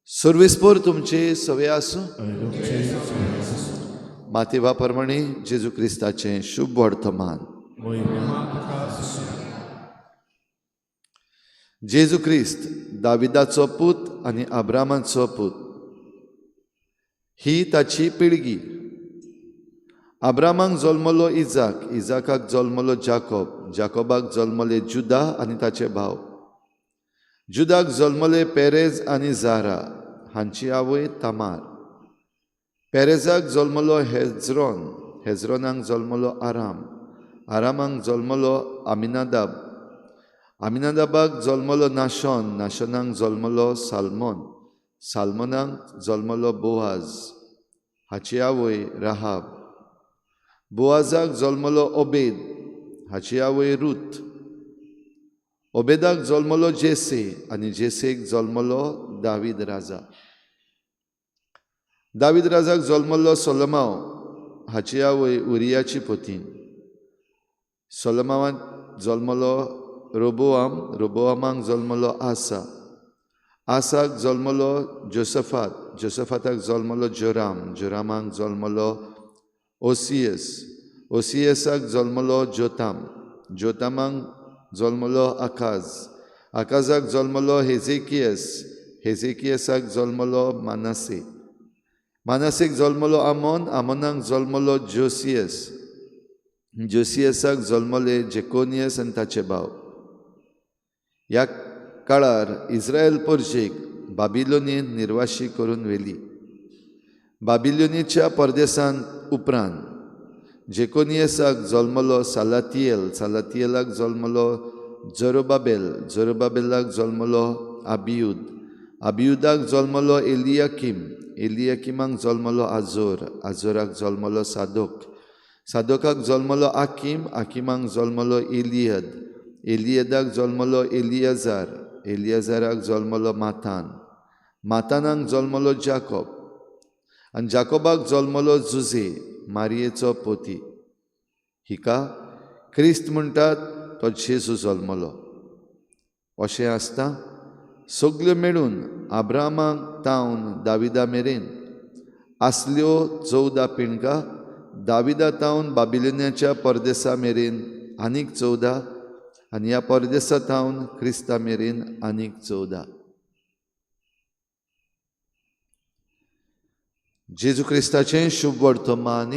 सर्वेस्पोर तुमचे सवे आसूं. मातेवा प्रमाणे जेजू क्रिस्ताचें शुभ वर्तमान. जेजू क्रिस्त दाविदाचो पूत आनी आब्रामाचो पूत, ही ताची पिळगी. आब्रामाक जल्मलो इजाक, इजाकाक जल्मलो जाकोब, जाकोबाक जल्मले जुदा आनी ताचे भाव. जुदाक जल्मले पेरेज आनी जारा हांची आवय तामार. पेरेजाक जल्मलो हेज्रॉन, हेज्रॉनाक जल्मलो आराम, आरामाक जल्मलो आमिनादाब, आमिनादाबाक जल्मलो नाशोन, नाशोनाक जल्मलो साल्मोन, साल्मोनाक जल्मलो बोआज हाची आवय राहाब. बोआजाक जल्मलो ओबेद हाची आवय रूत. ओबेदाक जल्मलो जेसे आनी जेसेक जल्मलो दावीद राजा. दावीद राजाक जल्मलो सोलोमाव हाची आवय उरियाची पोतीन. सोलोमावाक जल्मलो रोबोआम, रोबोआमाक जल्मलो आसा, आसाक जल्मलो जोसफात, जोसफाताक जल्मलो जोराम, जोरामाक जल्मलो ओसियस, ओसियसाक जल्मलो जोताम, जोतामाक जल्मलो आकाज, आकाजाक जल्मलो हेजेकियस, हेजेकियसाक जल्मलो मानासे, मानासेक जल्मलो आमोन, आमोनाक जल्मलो जोसियस, जोसियसाक जल्मले जेकोनियस आनी ताचे भाव. ह्या काळार इस्रायल परजेक बाबिलोनीन निर्वाशी करून व्हेली. बाबिलोनीच्या परदेसान उपरांत जेकोनियसाक जल्मलो सालातियल, सालातियलाक जल्मलो जरोबाबेल, जरोबाबेलाक जल्मलो आबियूद, आबियुदाक जल्मलो एलियाकीम, एलियाकिमाक जल्मलो आजोर, आजोराक जल्मलो सादोक, सादोकाक जल्मलो आकीम, आकिमाक जल्मलो एलियद, एलियदाक जल्मलो एलियाजार, एलियाजाराक जल्मलो मातान, मातानाक जल्मलो जाकोब आनी जाकोबाक जल्मलो जुजे मारयेचो पोती. हिका क्रिस्त म्हणटात तो जेजू जल्मलो. अशें आसता सगल्यो मेळून आब्रामाक तावन दाविदा मेरेन आसल्यो 14 पिणका, दाविदा तावन बाबिलोनियाच्या परदेसा मेरेन आनीक 14 आनी ह्या परदेसा तावन क्रिस्ता मेरेन आनीक 14. जेजू क्रिस्ताचें शुभ वर्तमान.